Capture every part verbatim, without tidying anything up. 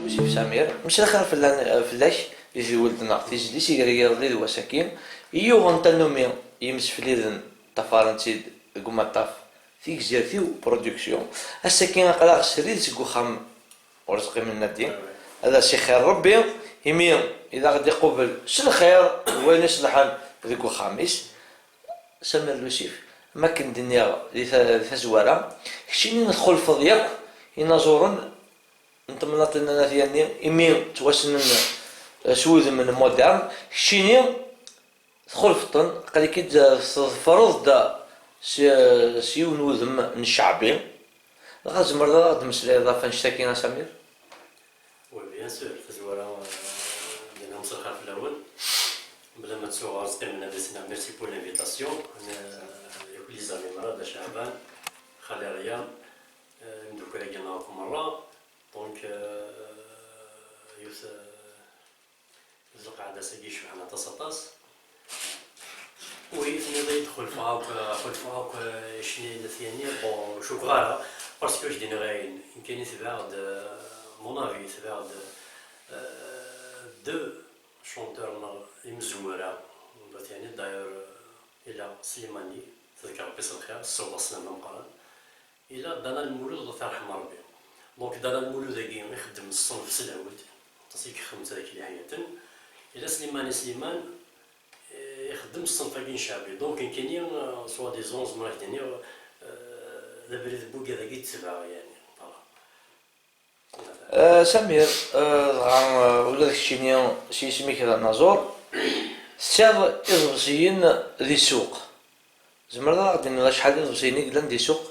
Yusef Samir, msel xir fell-ak di tewwelt-nneɣ tizlit i gar yiḍelli d wass-agi, i yuɣen tannumi yimsefliden ṭṭafaren-tt-id deg umaṭṭaf Tigzirt-iw Production. Ass-agi aql-aɣ srid seg uxxam Urezqi Mennadi. Ad as-ixir Rebbi, imi i d aɣ-d-iqubel s lxir d wayen iṣelḥen deg uxxam-is. Samir Lusif, am akken d-nniɣ di ta-, di tazwara, keččini txulfeḍ yakk inaẓuren n temnaḍt-nni n At Yanni, imi ttwassnen, eh, s wudem n modern, keččini txulfeḍ-ten, aql-ik-id, eh, tḍefreḍ-d s, s yiwen wudem n cceɛbi. Dɣa tzemreḍ ad aɣ-d-meslayeḍ ɣef annect-agi, a Samir? Oui, bien sûr, tazwara, eh, d-nniɣ mselxir fell-awen. Bla ma ttuɣ, Arezqi Mennadi, merci pour l'invitation. Eh, yakk les amis, Mrad, Caɛban, Xali Riyam, eh, imeddukal-agi-nneɣ akk merra. Donc, euh, yiwet, euh, d lqaɛda-agi icebḥen aṭas, aṭas. Oui, tenniḍ-iyi-d xulfeɣ akk, xulfeɣ akk, euh, icni n At Yanni, bon, ur cukkeɣ ara, parce que ur k-d-nniɣ ayen, nekkini tebɛeɣ-d, euh, mon avis, tebɛeɣ-d, euh, deux chanteurs neɣ imezwura n At Yanni, d'ailleurs, euh, yella Slimani, tedker Rebbi s lxir, ssewweɣ sslam d ameqqran. Ila Dana Lmulud, Allah t-yerḥem Rebbi. Donc, Dana Lmulud-agi ixeddem ṣṣenf s lɛud, aṭas i ixeddem ttadaki liḥyaten. Ila Slimani Sliman, eh, ixeddem ṣṣenf-agi n cceɛbi. Donc, nekkini, eh, soi-disant, zemreɣ ad k-d-iniɣ, eh, d abrid n wigad-agi i d-tebɛeɣ, yani. Voilà. Eh, Samir, eh, dɣa, eh, ula d keččini s yisem-ik d anaẓur, tesɛiḍ iḍebsiyen di ssuq. Tzemreḍ ad aɣ-d-tiniḍ acḥal iḍebsiyen i yellan di ssuq?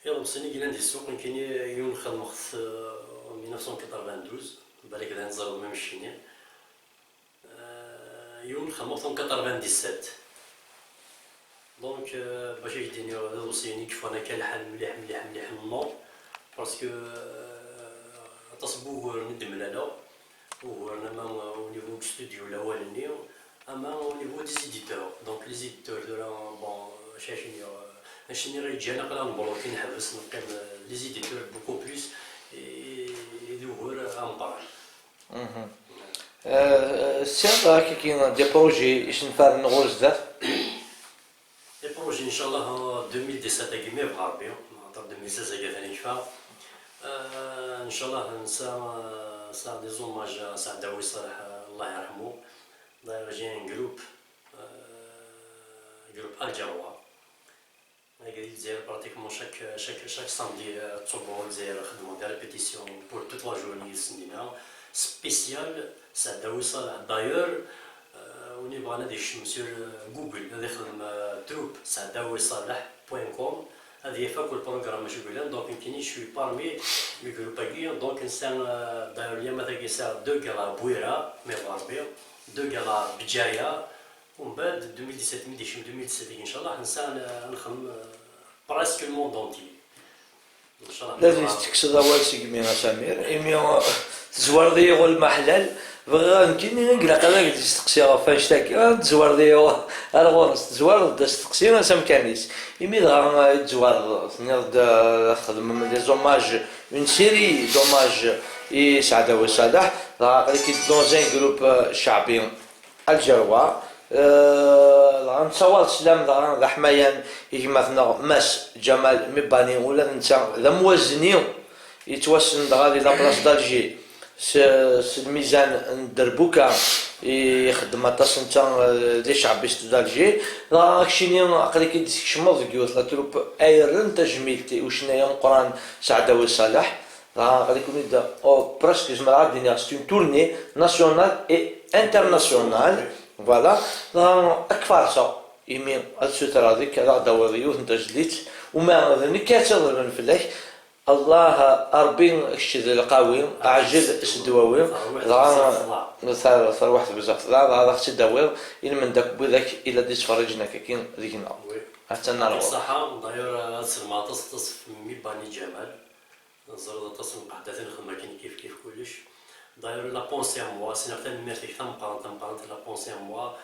Iḍebsiyen i yellan di ssuq, nekkini yiwen xedmeɣ-t, eh, mille neuf cent quatre-vingt-douze, balak d ayen teẓriḍ même keččini. Euh, yiwen xedmeɣ-t en quatre-vingt-dix-sept. Donc, euh, bac ad k-d-iniɣ, d aḍebsi-nni i yefɣen akka lḥal mliḥ, mliḥ, mliḥ, non, parce que, euh, aṭas n wuguren i d-mlaleɣ, uguren ama au niveau du studio lawal-nni, ama au niveau des éditeurs. Donc, les éditeurs, tura, bon, acu ara k-iniɣ, euh, acu-nni i ɣ-yeǧǧan aql-aɣ nbloki, neḥbes, neqqim, euh, les éditeurs beaucoup plus, et, et d ugur ameqqran. Mhm. Euh, sɛiḍ akkagi des projets isenfaren ɣur zdat? Des projets, inchallah, deux mille dix-sept agi ma yebɣa Rebbi, nɛeṭṭer deux mille seize agi atan yekfa. Euh, inchallah, nesɛa, euh, nesɛa des hommages à Saɛdawi Ṣaleḥ, euh, Allah yerḥmu. D'ailleurs, j'ai un groupe, euh, groupe Algérois. Agi di Lezzayer, pratiquement, chaque, chaque, chaque samedi, euh, ttṣubbuɣ Lezzayer, xeddmeɣ des répétitions pour toute la journée yid-sen dinna. Spécial Saɛdawi Ṣaleḥ. D'ailleurs, euh, win yebɣan ad yekcem sur, euh, Google, ad ixdem, euh, troupe saɛdawi ṣaleḥ point com, ad yaf akk le programme acu yellan. Donc, nekkini, je suis parmi le groupe-agi. Donc, nesɛa, euh, d'ailleurs, lyamat-agi, nesɛa deux galas Bwira, ma yebɣa Rebbi, deux galas Bǧaya, Umbeɛd, deux mille dix-sept, mi d-ikcem deux mille dix-sept, inchallah, nesɛa n-, ad nexdem, euh, presque le monde entier. Inchallah. La d-yestekkseḍ awal seg-mi, a Samir, imi, euh, tezwareḍ-iyi ɣur lmaḥlal, bɣiɣ nekkini, ilaq ad ak-d-steqsiɣ ɣef annect-agi, ah, tezwareḍ-iyi ɣur-, ar ɣur-s, tezwareḍ-d asteqsi, s amkan-is. Imi dɣa, euh, i tezwareḍ, tenniḍ-d, euh, ad txedmem des hommages, une série d'hommages i Saɛdawi Ṣaleḥ, dɣa aql-ik-id dans un groupe, euh, cceɛbi. Alǧerwa. Eh, dɣa nettawaḍ sslam dɣa d aḥmayan i gma-tneɣ Mass Ǧamal Mibani, ula d netta d amwazni, yettwassen dɣa di la place d'Alger s, s lmizan n dderbuka, i ixeddem aṭas netta, eh, di cɛebist d'Alger. Dɣa akcini aql-ik-id tkecmeḍ deg yiwet la troupe ay rren tajmilt i ucennay ameqqran Saɛdawi Ṣaleḥ. Dɣa aql-iken-id, oh, presque zemreɣ ad d-iniɣ, c'est une tournée nationale et internationale. Voilà. Dɣa ad k-farṣeɣ, imi ad sutreɣ deg-k ad aɣ-d-tawiḍ yiwet n tezlit, uma d nekk ad tt-iḍelben fell-ak. Allah, a Rebbi, kečč d lqawi, ɛjel s ddwawi, dɣa tar-, tarwiḥt bezzaf, dɣa, dɣa ad aɣ-tt-id-tawiḍ i lmend akk n widak i la d-ittferriǧen akkagi deg-neɣ. Attan ar ɣur-k. Ṣaḥa, d'ailleurs, ad sellmeɣ aṭas, aṭas f Mibani Ǧamal. Teẓriḍ aṭas n lqeɛdat i nexdem akken kif kif kullec. D'ailleurs, il a pensé à moi, s-iniɣ tanemmirt-ik tameqqrant, tameqqrant, il a pensé à moi.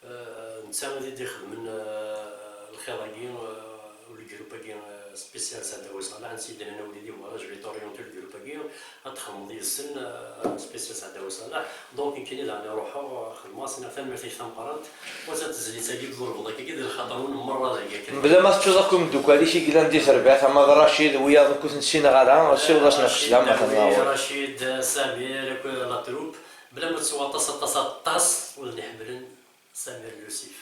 Euh, netta i d-ixedmen, euh, lxir-agi, euh, u le groupe-agi, euh, spécial Saɛdawi Ṣaleḥ, netta i d-yennan a wlidi, voilà, je vais t'orienter le groupe-agi. ad txedmeḍ yid-sen, eh, spécial Saɛdaw Salah. Donc, nekkini daɣen ruḥeɣ, eh, xedmeɣ-as, nniɣ tanemmirt-ik tameqqrant. Wa d tezlit-agi d urbeḍ-agi d lxaṭer-nwen merra dagi akken. Mebla ma tettuḍ akk imeddukal-ik i yellan di terbaɛt, ama d Racid, wiyaḍ akk ur ten-ssineɣ ara, siweḍ-asen lslam, ma Racid, tebɣiḍ. Racid, eh, Samir, akk la troupe. Bla ma tettuḍ aṭas, aṭas, aṭas, ur ten-iḥemmlen. Samir Lusif.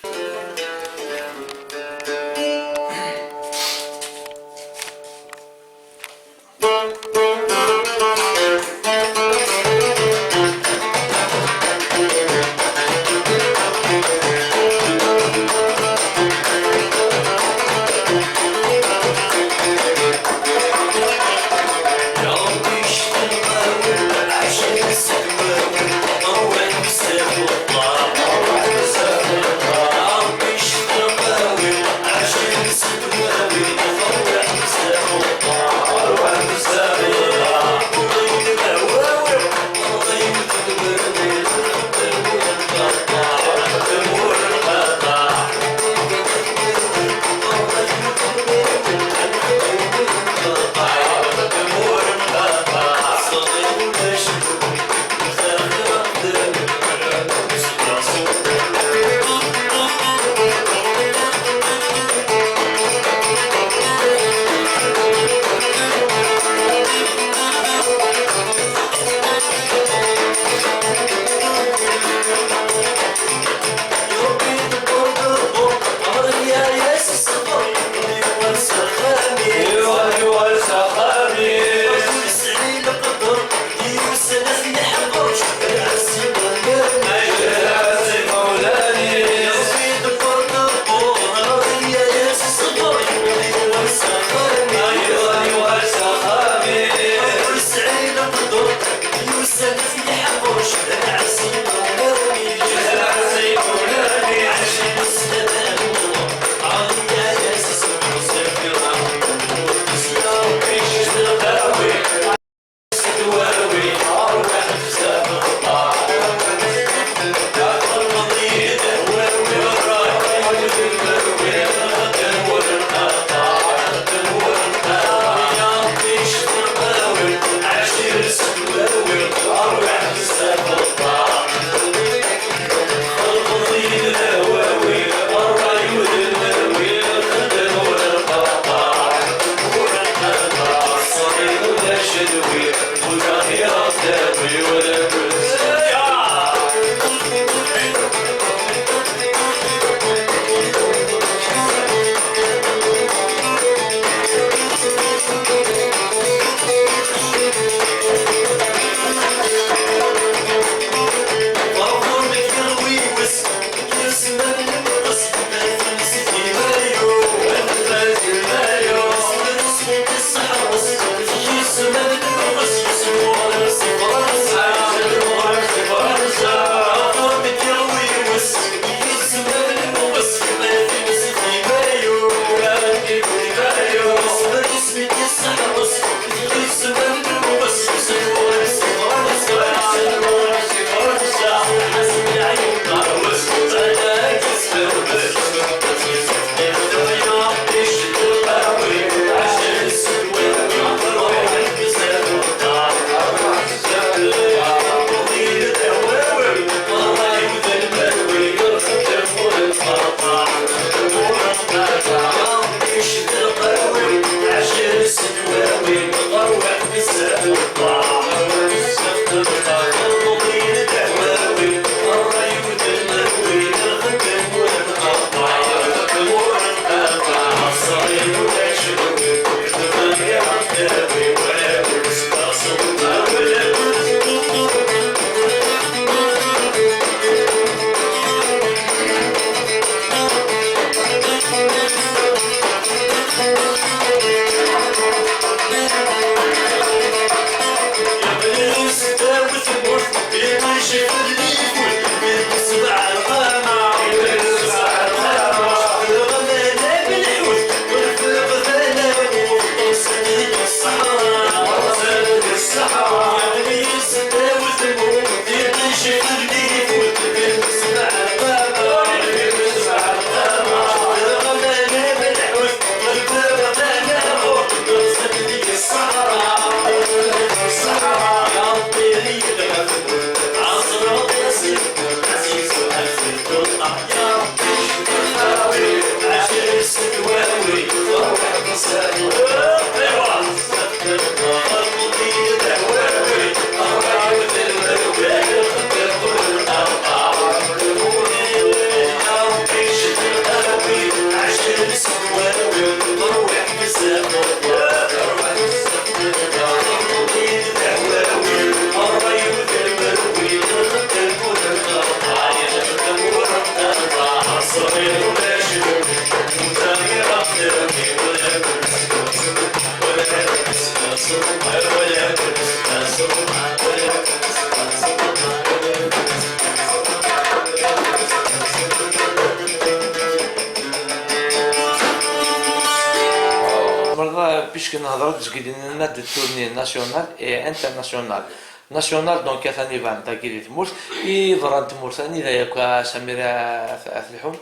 Nehḍer-d zgidin-nna de tournée nationale et internationale. Nationale, donc, atan iban dagi di tmurt. I berra n tmurt, anida yakk, a Samir, a, a telḥum?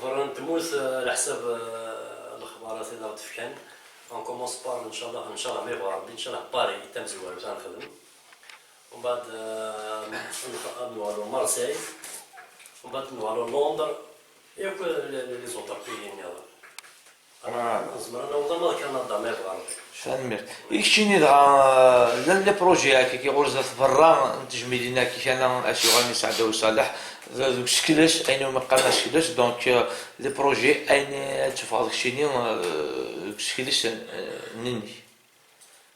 Berra n tmurt, eh, leḥsab, eh, lexbarat i d aɣ-d-fkan. On commence par, ncallah, ncallah, ma yebɣa Rebbi, ncallah, Paris, tamezwarut ad nexdem. Umbeɛd, eh, ad nuɣal Marseille. Umbeɛd nuɣal Londres. Yakk les, les, les autres pays nniḍen. Nezmer ad naweḍ ama d Kanada, ma yebɣa Rebbi. Tanemmirt. I keččini dɣa, llan les projets akka ɣur zdat berra n tejmilin akka, kana as yuɣalen i Saɛdaw Salah, d-, deg usekles, ayen umi qqaren asekles, donc, euh, les projets, ayen ad teffɣeḍ keččini, euh, deg usekles, euh, nni-nnek?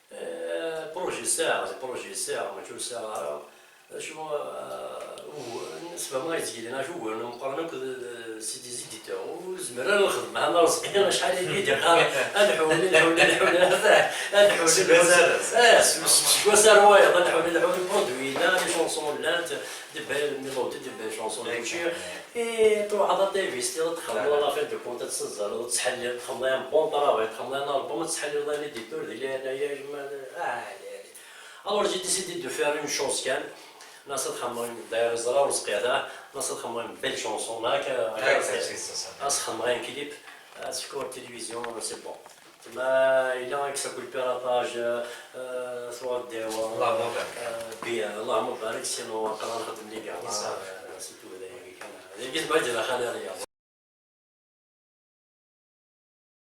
Eh, projet sɛiɣ, d projet sɛiɣ, mačči ur sɛiɣ ara. Acu, eh, ugur, sfehmeɣ yettgilin, acu uguren meqqren akk d, d, c'est des éditeurs. Ur nezmir ara nexdem, ha Rezqi, acḥal i d-iqqar, ad nḥewwel, nḥewwel, nḥewwel, ad nḥewwel, nḥewwel. Eh, s, s, seg wass ar wayeḍ, ad nḥewwel, nḥewwel, produit yella, les chansons llant, des belles mélodies, des belles chansons, mačči. I truḥeḍ ad t'investiḍ, ad txedmeḍ à la fin de compte, ad tezzaleḍ, ad tettḥelliḍ, txedmeḍ un bon travail, txedmeḍ un album, ad tettḥelliḍ un éditeur, di leɛnaya-k, ma, ah, allez, allez. Alors, j'ai décidé de faire une chose kan. Nas ad xedmeɣ une, d'ailleurs, yeẓra Rezqi ata, nas ad xedmeɣ une belle chanson, là, que, ad xedmeɣ un clip, ad s-fkeɣ la télévision, c'est bon. Ma yella kkes akk le piratage, euh, tuɣal ddeɛwa. Allahumma barik. Euh, bien, Allahumma barik, sinon aql-aɣ nxeddem les gars. Inch'Allah. Euh, c'est tout, d ayagi kan. D ayagi tebɣa d-yerra Xali Riyad.